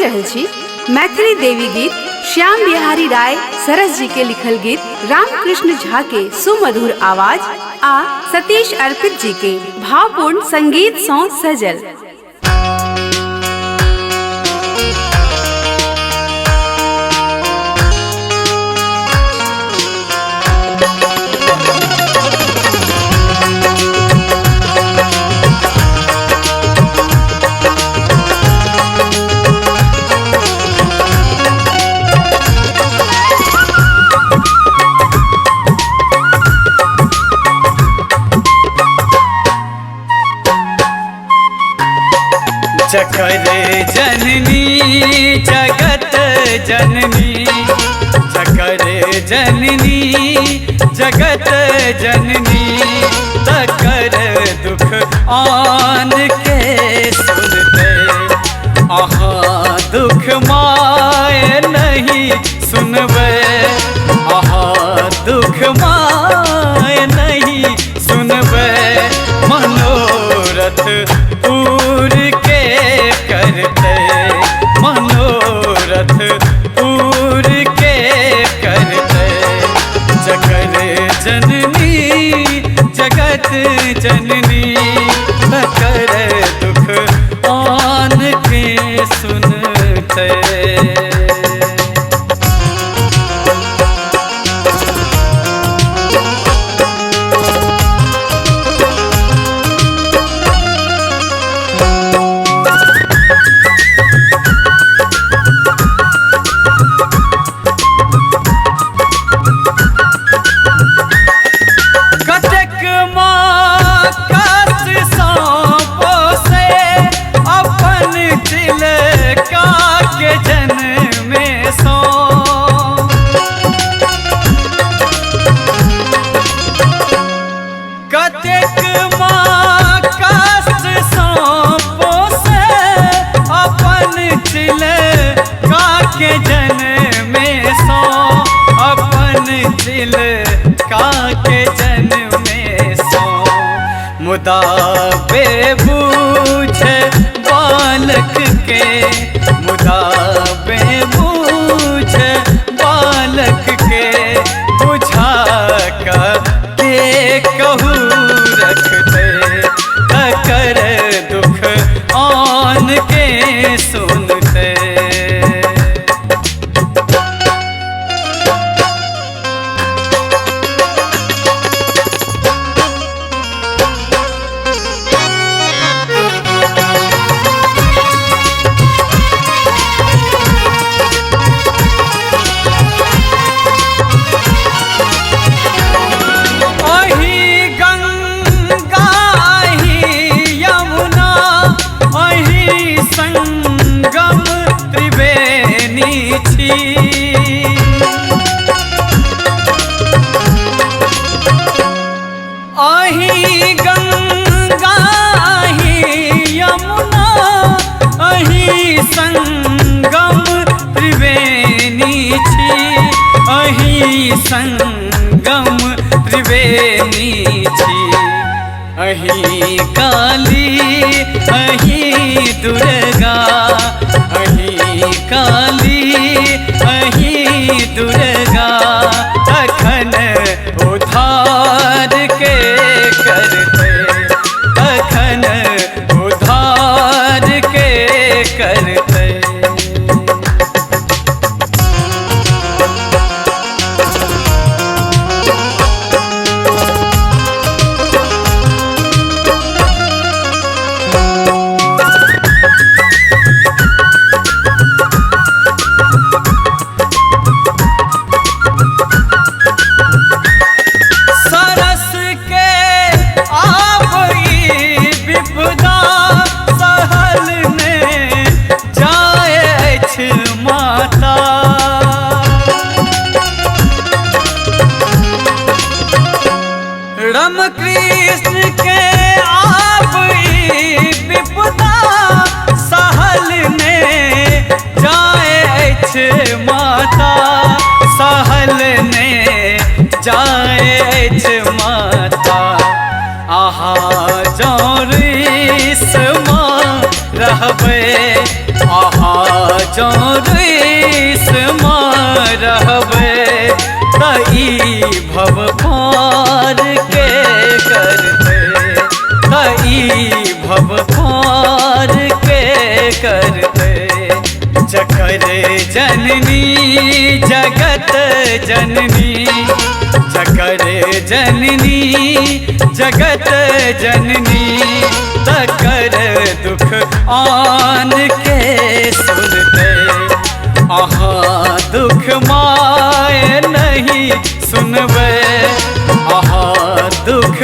रहल छी मैथिली देवी गीत श्याम बिहारी राय सरस जी के लिखल गीत रामकृष्ण झा के सुमधुर आवाज आ सतीश अर्पित जी के भावपूर्ण संगीत सौ सजल। जकर जननी जगत जननी, जकर जननी जगत जननी, तकर दुख आन के सुनते। अहाँ दुख my नहीं सुनबै, अहाँ दुख my नहीं सुनबै, मनोरथ पूर के करते, मनोरथ पूर के करते। जकर जननी जगत जननी, तकर दुख आन के सुनते। मुदा बेबूझ बालक के, मुदा बेबूझ बालक के, बुझा के कहू रखते, तकर दुख आन के सुनते। अहीं गंगा अहीं यमुना अहीं संगम त्रिवेणी छी, अहीं संगम त्रिवेणी छी। अहीं काली अहीं दुर्गा, अहीं काली अहीं दुर्गा, तखन उद्धार के करते, तखन उद्धार के करते। रामकृष्ण के आप विपदा सहल ने जाए अछि माता, सहल ने जाए अछि माता। आहा जौं ऋष माँ रहबै, आहा जँ रुइस माँ रहबै त ई भव पार के करतै, त ई भव पार के करतै। जकर जननी जगत जननी, जकर जननी जगत जननी, तकर दुख आन के सुनतै। अहाँ दुख माय नहीं सुनबै, अहाँ दुख